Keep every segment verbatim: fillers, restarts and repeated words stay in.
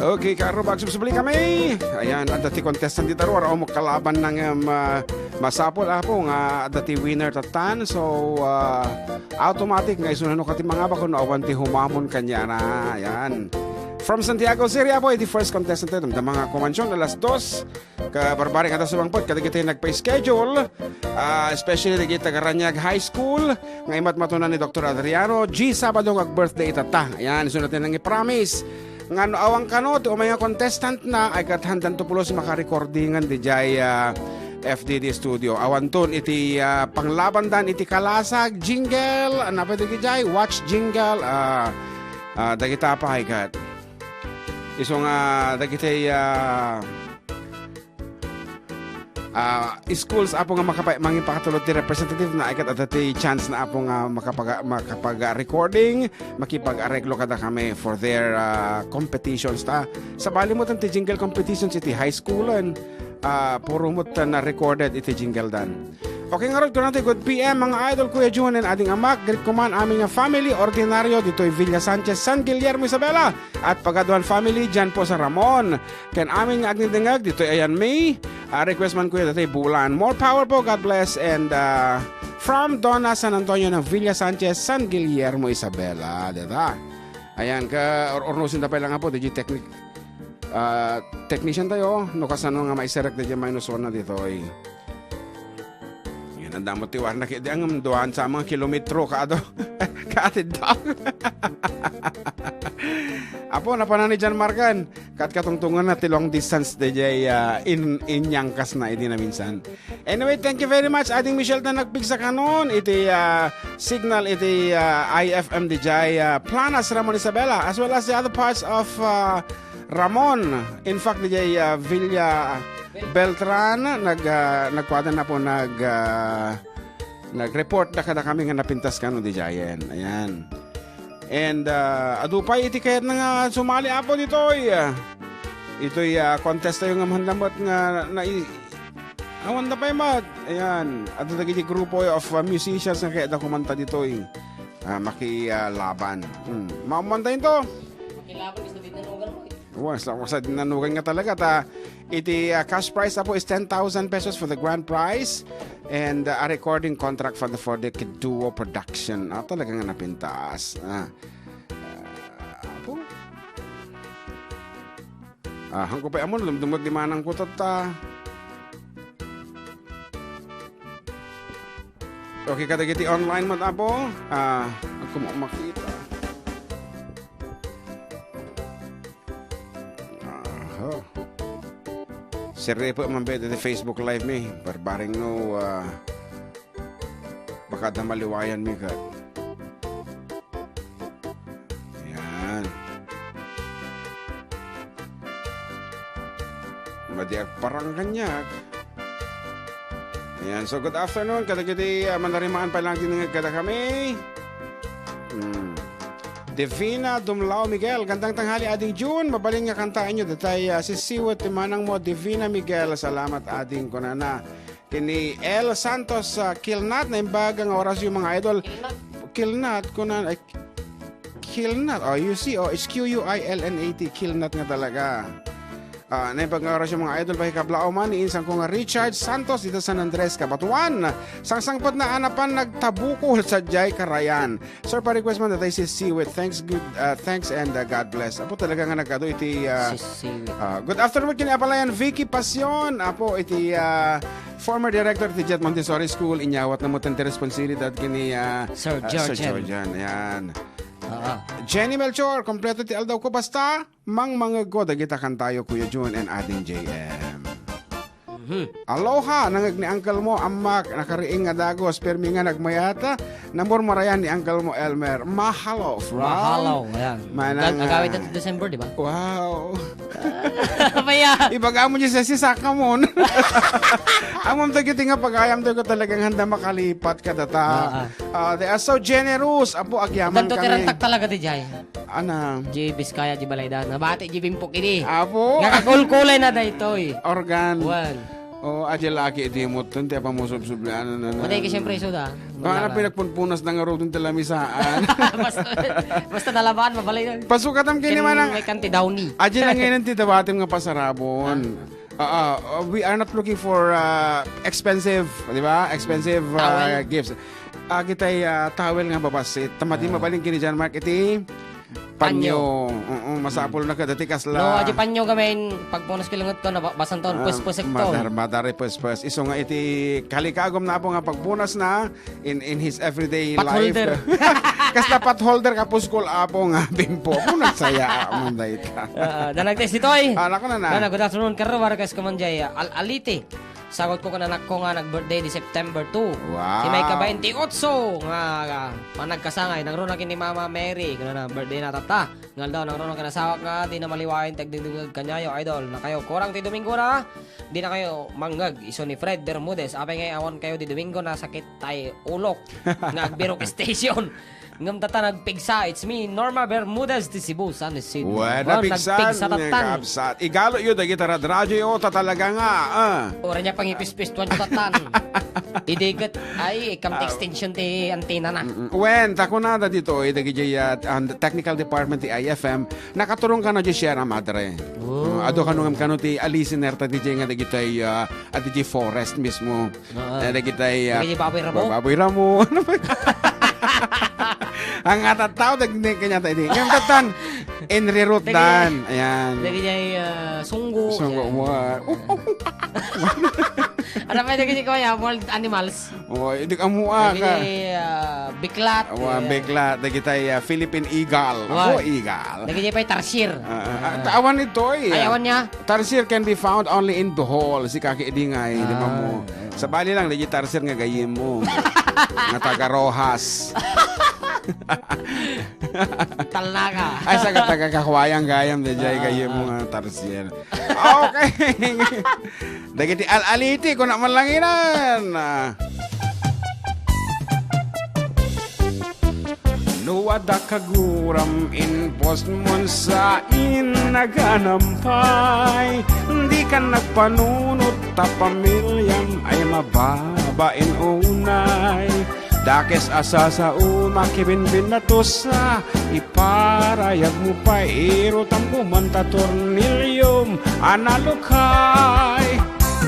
Okay, kaaro, agsubsubli kami. Ayan, adda ti contestant dita, awan kalaban na nga, um, ah, masapul, Apo, nga adda ti winner tatan. So, ah, automatic nga isunano ka ti mangabak no awan ti humamon kaniana. Ayan. From Santiago City, Apo, iti first contestant, damdama nga kumansion, alas dos. Kabarbareng adda sumangpet kadagiti nagpa-schedule, ah, especially dagiti taga Raniag High School, nga imatmatunan ni Doktor Adriano, G Sabado nga ag-birthday itata. Ayan, isu ti nangipromise. Nga no awan kano, ti umay nga contestant na, ay ket handanto pulos makarecordingan didiay, ah, F D D studio. Awanton iti, ah, panglabandan iti kalasag, jingle, ano pa iti diay, watch jingle, ah, ah, dagita pa, ay ket. Isu nga dagiti, ah, ah, schools, Apo, nga makapa-, mangipakatulod ti representative na, ay ket adda ti chance na, Apo, nga makapaga-, makapag-recording, makipag-areglo kada kami for their, ah, competitions ta. Sabali met ti jingle competitions iti high school, ah, puro met na recorded iti jingle dan. Okay ngarud, kunana ti good P M, mga idol, Kuya Jun, and ading amak, greet ko man amin nga family, ordinaryo, ditoy Villa Sanchez, San Guillermo, Isabela, at Pagaduan family, diay po sa Ramon. Ken amin nga agdingdingag, ditoy ayan mi, ah, request man, Kuya, ditoy Bulan. More power po, God bless, and, ah, from Donna San Antonio ng Villa Sanchez, San Guillermo, Isabela, dita. Ayan, ka, or-, ornosin da pa lang po, D J Technic. Ah, technician tayo, no kasano nga maiserrek daydiay minus one na ditoy. Yan, ang damot ti warna kaya di ang duan sa mga kilometro ka ato. Kaatid daw. Apo, napanan ni John Margan. Kat katungtungan na ti long distance daydiay, ah, in, inyangkas na idi na minsan. Anyway, thank you very much, Ading Michelle, ta nagpigsa kanon iti, ah, signal iti, ah, I F M D J, ah, Planas, Ramon, Isabela, as well as the other parts of, ah, Ramon. In fact, D J, ah, Villa Beltran, nag, ah, nagkuada na po, nag, ah, nag-report na kada kami nga napintas kano, D J Ian. Ayan. And, ah, adu pay iti kayat na nga sumali, Apo, ditoy, ah, itoy, ah, contest tayo nga mahandamat nga na, awan da pay mat. Ayan. Adda dagiti grupo of, ah, musicians nga kayat da kumanta ditoy. Ah, maki, ah, laban. Hmm. Maumanta into. Makilaban, gusto din nanugan mo eh. Wa, sa, sa dinanugan nga talaga ta, iti, ah, cash prize, Apo, is ten thousand pesos for the grand prize and, ah, a recording contract for the, for the Kiduo production. Ah, talaga nga napintas. Ah. Ah, Apo. Ah, hangko pay ammo, dumdumot di manang ko tatta. Okay, kadagiti online mat, Apo. Ah, ako mo makita. Aha. Sirre po man ba iti Facebook Live mi? Barbareng no, ah, baka da maliwayan mi ka. Yan. Madi agparang kaniak. Ayan. So, good afternoon. Kadagiti, ah, manarimaan pa lang din nga kada kami. Hmm. Divina Dumlao Miguel, gandang tanghali, Ading Jun. Mabalin nga kantaen nyo, datay, ah, sisiwet ti manang mo, Divina Miguel. Salamat, Ading, kunana. Kini El Santos, ah, Kilnat, naimbag nga orasyo, mga idol. Kilnat. Kilnat, kunan, ay, Kilnat. Oh, you see, oh, it's Q U I L N A T, Kilnat nga talaga. Ah, naimbag nga orasyo, mga idol, pakikablaaw man ni insang ko nga Richard Santos dita San Andres, Cabatuan. Sangsangpet na anapan nagtabukol sa jay karayan. Sir, pa-request man datay si Siwit. Thanks, good, ah, thanks and, ah, God bless. Apo talaga nga nagkado iti, ah, Si Siwit. Ah, good afternoon kini Apalayan Vicky Pasion. Apo iti, ah, former director ti Jet Montessori School, inyawat na mo ti responsibilidad kini, ah, Sir ah, Sir Georgian. Georgian. Ayan. Oo. Jenny Melchor, kompleto ti aldaw ko basta mangmangegko dagita kantayo, Kuya Jun and Ading J M. Mhm. Aloha, nangeg ni uncle mo, ammak, nakariing nga dagos, permi nga nagmayat, namurmurayan ni uncle mo, Elmer. Mahalo, from Mahalo, ayan. Manang, Ag-, agawid ah, natin December, di ba? Wow. Maya. Ibaga mo niya sa sisaka mo. Amom to kiti nga pagayam to ko talagang handa makalipat ka data. Ah, ah. Ah, they are so generous. Apo, agyaman Danto ti kami. Rantak talaga ti jay. Ana. Di Biskaya, di Balaydan. Nabati, di Bimpok ini. Apo. Nga kakulkulay na daytoy. Organ. Wan. Oh, aja laki iti imutton, ti apamusubsubli, ano na na. Matay ka, siyempre, isuda. Kung ano pinagpunpunas na nga rudon ti lamisaan. Basta, basta nalaman, mabalay na. Pasukatam kini manang may kanti downy. Aja lang ngayon ti dawatem nga pasarabon. Ah. Ah, ah, we are not looking for, ah, expensive, di ba? Expensive, ah, Towel. Gifts. Ah, kitay, ah, towel nga babassit. Tamati Ah. mabalin kini John Mark iti Panyo. Panyo. Oo, masapul na kadati kasla. No, aja panyo gamin, pagpunas ko langet ko, naba-, basan ton, Ah, puspusek ton. Madar-, madar, puspus. Isu nga iti kalikagom na, Apo, nga pagpunas na in, in his everyday Pot life. Holder. Kasla pot holder, kapuskol, Apo, nga bimpo. Apo, nagsaya, Apo, man dayta. Ah, danag tayo si Toy. Ah, nako na na. Nana, good afternoon, Karo. Wara kas kaman jay, ah, Al-, Aliti. Sagot ko kan anakko nga nag-birthday di September two. Wow. Ti maikabait ti otso nga, ah, panagkasangay. Nangruna ken ni Mama Mary. Kunana, birthday na tatta. Nga aldaw, nangruna ken asawak nga di na maliwayan ti agdingdingeg kaniayo, idol. Nakayo, kurang ti Domingo na. Di na kayo mangngeg. Isu ni Fred Bermudez. Apay nga awan kayo di Domingo, nasakit tay ulok. Nga agbirok station. Ngem tatta nagpigsa, it's me, Norma Bermudez ti Cebu, San Isidro. Wen, ah, napigsa, nagpigsa tattan. Kabsat. Igalo yo dagiti radradyo yo, ta talaga nga, ah. Ura niya pangipispistuan ti tattan. Idiget, ay, ikam ti Ah. extension ti antena na. Mm-mm. Wen, ta kunada ditoy, dagiti, ah, ang technical department ti I F M, nakaturong kano di Sierra Madre. Oh. Ah, adu kano ngem kano ti, ah, listener ta di nga dagiti, ah, ah, dagiti forest mismo. Oo. Eh, dagitay, ah, Dagiti baboy ramo? ba-, baboy ramo. Ano ba? Ang nga tattao, dagiti kanya tayo di. Yung tattan, inrirot Dagiti- dan. Ayan. Dagiti, ah, sunggo. Sunggo Yan. mo, ah. Ano pa dagiti ko, ya, wild animals? Oh, hindi ka mua ka. Dagiti, ah, biklat. Awa, Yeah. biklat. Dagitay, ah, Philippine eagle. Awa. Ako, eagle. Dagiti pa yung tarsier. Ah, ah, ah, taawan ito eh. Ay, awan niya? Tarsier can be found only in Bohol, si Kaki Edingay, di ba mo? Ah, oo. Sabali lang, di tarsier nga gayyem mo. Nga taga Roxas. Talnaga. Ay, sa taga Kahuayang gayam, di jay Ah, gayyem mo ah. nga tarsier. Okay. Dagiti al-aliti, kuna man langinan. Ah. No adda kaguram in postmon sa in naganampay, di ka nagpanunot ta pamilyam ay mababa in unay. Dakes a sasao makibinbin na tosa, iparayag mo pay irutam ko man ta tornilyom a nalukay.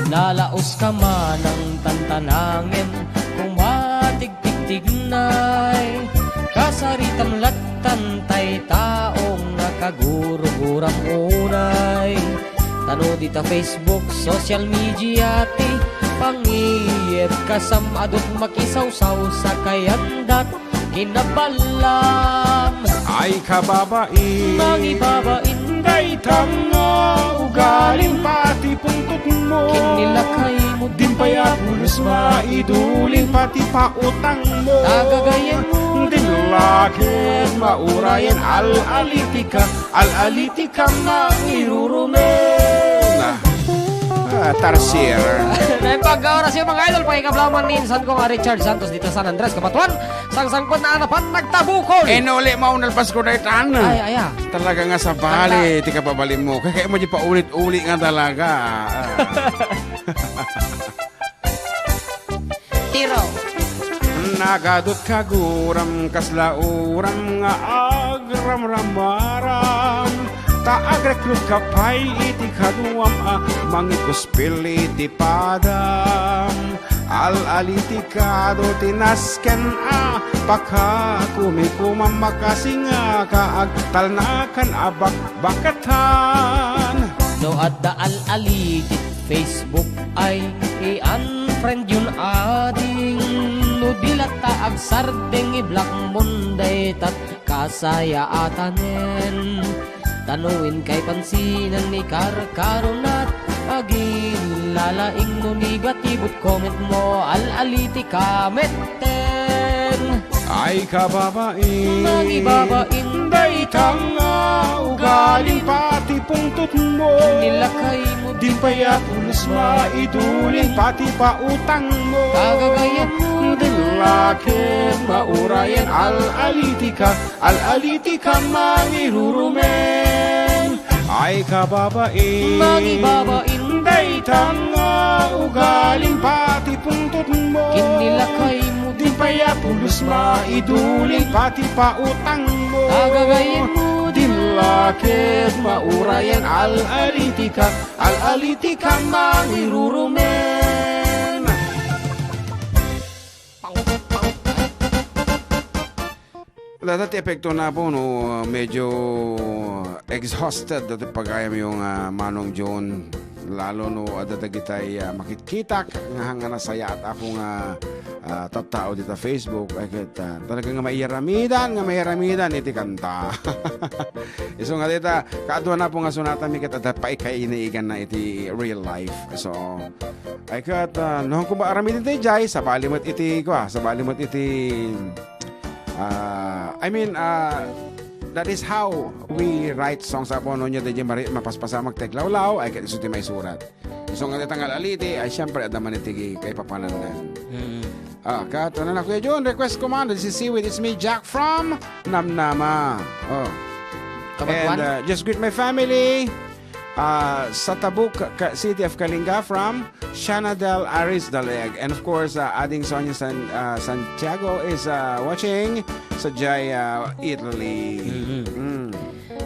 Nalaos ka manang tantanangem, kumatigtigtignay. Kasaritam lattan tay tao nga kaguruguram unay. Tano dita Facebook, social media ti pangiyep kasam adut makisawsaw sa kayandat. Kinabalam. Ay kababain. Mangibabain. Dayta nga ugalim pati pungtot mo. Kinilakay mo. Dimpay a pulos maiduling pati pautang mo. Tagagayen mo. Dinlakit maurayan al-alitika. Al-alitika mangirurumen. Ah, tarsier. May pagkaoras yung mga idol, pakikablaman ni Insan ko nga Richard Santos dito San Andres, Kabatuan. Sangsangkot na anapan, nagtabukol. Eh, nuli mo, nalpas ko na itan. Ay, ay, ah. Talaga nga sabali, Tanda. Ti kapabalin mo. Kaya mo di pa ulit-uli nga talaga. Tiro. Nagadot kaguram kasla uram nga agramramaram. Ta agrekrut ka pay iti kaduam a mangikuspil iti padam. Al-aliti kado ti nasken a pakakumikumam makasi nga ka agtalnakan a bakbakatan. No adda al-aliti Facebook ay i-unfriend yun ading. No di latta agsardeng i-block mon daytat kasayaatanen. Tano inkay pansinan ni karkarunat agillalaing no negatibot comment mo al-aliti ka metten. Ay kababain, mangibabain, dayta nga ugaling pati pungtot mo. Nilakay mo. Dimpay a pulos maiduling pati pautang mo. Kagagayan mo. Dilaket maurayan al-alitika, al-alitika mangirurumen. Ay kababain, mangibabain, day Tan nga ugalim pati pungtotmo. Kinilakaymo. Di pay a pulos maiduling pati pautangmo. Agagaymo. Di la ket maurayan, al-alitika, al-alitika mangirurumen. Dayta ti epekto na po no, medyo exhausted dayta pagayamyo nga Manong John, lalo no adda dagitay, ah, makitkitak nga hangana sayaat a po nga, ah, tattao dita Facebook, ay ket, ah, talaga nga mairamidan, nga mairamidan iti kanta. Isu nga dayta, kaadua na po nga sonata mi ket adda pay kainiiganna iti real life. So, ay ket, ah, no, kung ba aramiden ti jay, sabali met iti, kua, sabali met iti Ah, I mean, ah, that is how we write songs. Apo, no, nya, dayjay mari-, mapaspasamak ti aglawlaw, ay ket isu ti maisurat. Isu nga dayta nga al-aliti, ay, siyempre, adda man iti kaipapananna. Mm. Ah, ket, ano na, Kuya John, request ko man, this is Seaweed, it's me, Jack from Namnama. Oh. Kabaguan? And, uh, just greet my family. Ah, sa Tabuk, Ka-, City of Kalinga from Shana Del Aris Daleg. And of course, ah, Ading Sonia San-, ah, Santiago is, ah, watching sa Jaya, Italy. Mhm. Mm.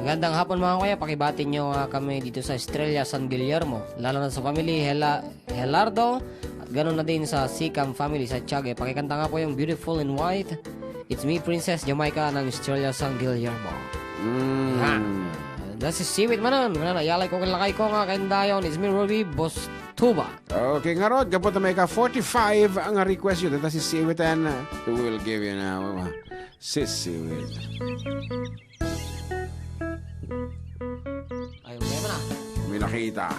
Magandang hapon, mga kuya. Pakibati nyo, ah, kami dito sa Estrella San Guillermo, lalo na sa family Hela-, Helardo, at ganun na din sa Sikam family sa Tiago. Pakikanta nga po yung Beautiful in White. It's me, Princess Jamaica ng Estrella San Guillermo. Mm. Ha. Dayta si Siwit manen, manen, ayalay ko ken lakay ko nga kaindayon, it's me, Ruby Bostuba. Okay, ngarud, gapu ta maika forty-five nga request yun. Dayta si Siwit and, uh, we will give you now, uh, si Siwit. Ay, problema na. May nakita.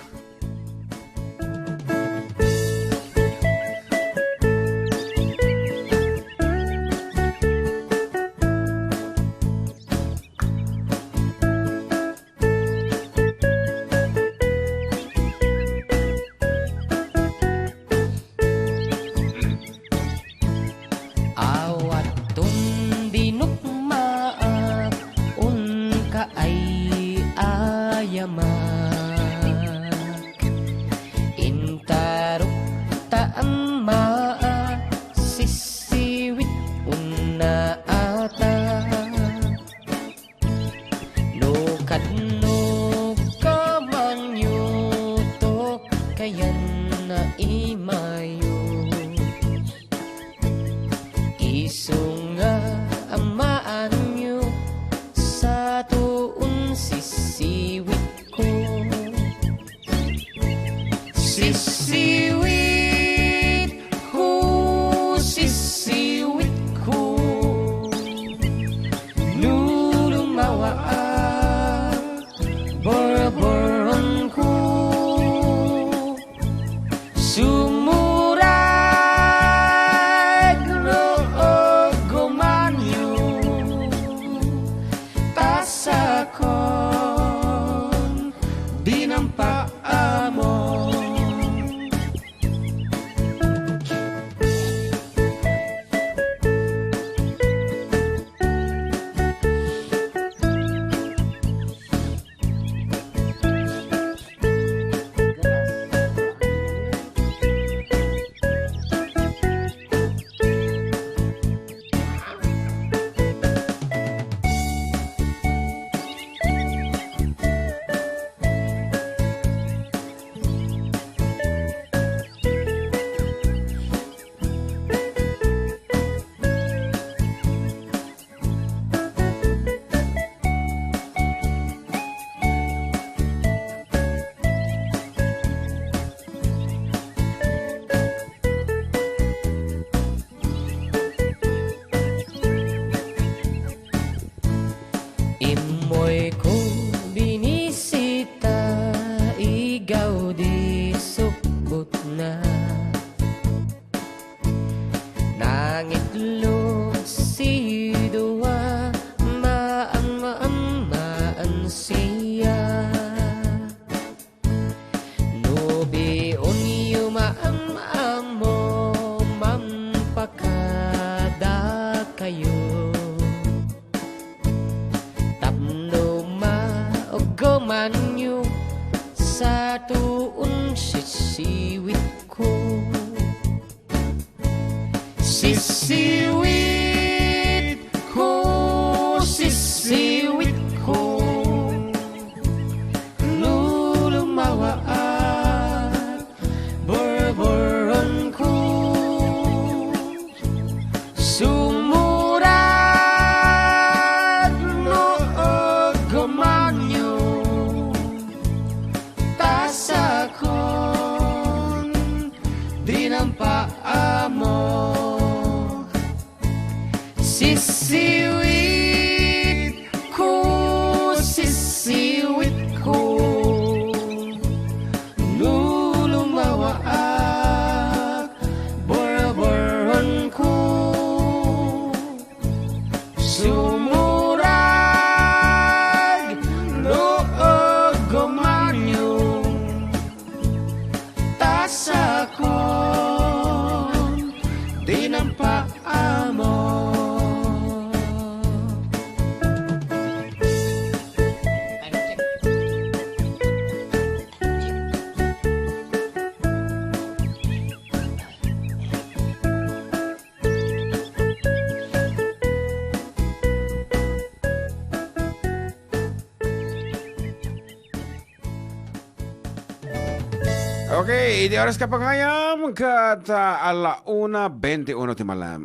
Awaton dinukmaak, unka ay ayamak. Intarok ta ammaak, sisiwit unna ata. No kadno kamanyo to kayan na imayo. Isu nga amaanyo sa tuon sisiwit ko. Sisiwit ko, sisiwit ko. No lumawaak, borboron ko. Sumurag no ogumanyo, ta sakon, dinampa among. Immoy ko binisita, igaw di sukbot na. Nangitlog si dua, maam-ammaan siya. No bion yo maam-ammo, mampakada kayo. Tapno mauggomanyo sa tuon, sis-, Siwitko. Sisiwitko, sisiwitko. No lumawaak, borboronko. Sumurag no aggumanyo, ta sakon, dinan paamok. Sisiwitko, sisiwitko. No lumawaak, borboronko. Sumurag no aggumanyo, ta sakon, dinan paamok. Okay, iti oras ket pagayam ket, ah, ala una bente uno ti malem.